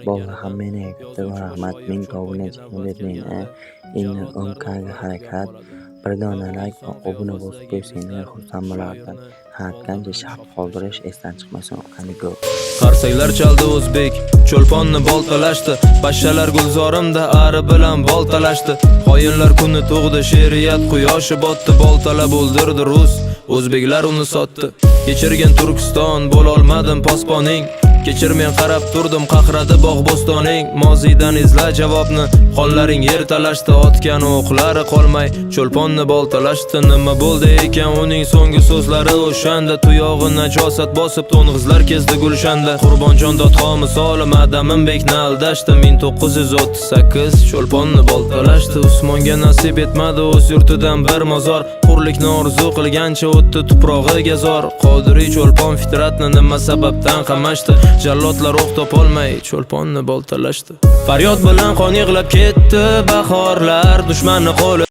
Bo'ldi, hammanglarga kattakon rahmat. 1000 ta obunachi deb meni. Endi 10K ga harakat. Bir dona layk va obuna bosib qo'ysanglar, xursand bo'lardim. Hatgancha sharh qoldirish esdan chiqmasin. Qani, go. Qarsaklar chaldi, o'zbek Cho'lponni boltalashdi. Pashshalar gulzorimda ari bilan boltalashdi. Xoinlar kuni tug'di, she'riyat quyoshi botdi. Boltalab o'ldirdi rus, o'zbeklar uni sotdi. Kechirgin, Turkiston, bo'lolmadim posponing. Kechir, men qarab turdim, qaqradi bog' bo'stoning. Moziydan izla javobni, xonlaring yer talashdi. Otgan o'qlari qolmay, Cho'lponni boltalashdi. Nima bo'ldi ekan uning so'nggi so'zlari o'shanda? Tuyog'i najosat bosib, to'ng'izlar kezdi gulshanda. Qurbonjon Dodxon misoli Madaminbekni aldashdi. 1938 Cho'lponni boltalashdi. Usmonga nasib etmadi o'z yurtidan bir mozor. Hurlikni orzu qilgancha o'tdi tuprog'iga zor. Qodiriy Cho'lpon Fitratni nima sababdan qamashdi? Jallodlar o'q topolmay, Cho'lponni boltalashdi. Faryod bilan qon yig'lab ketdi bahorlar. Dushmanni qo'li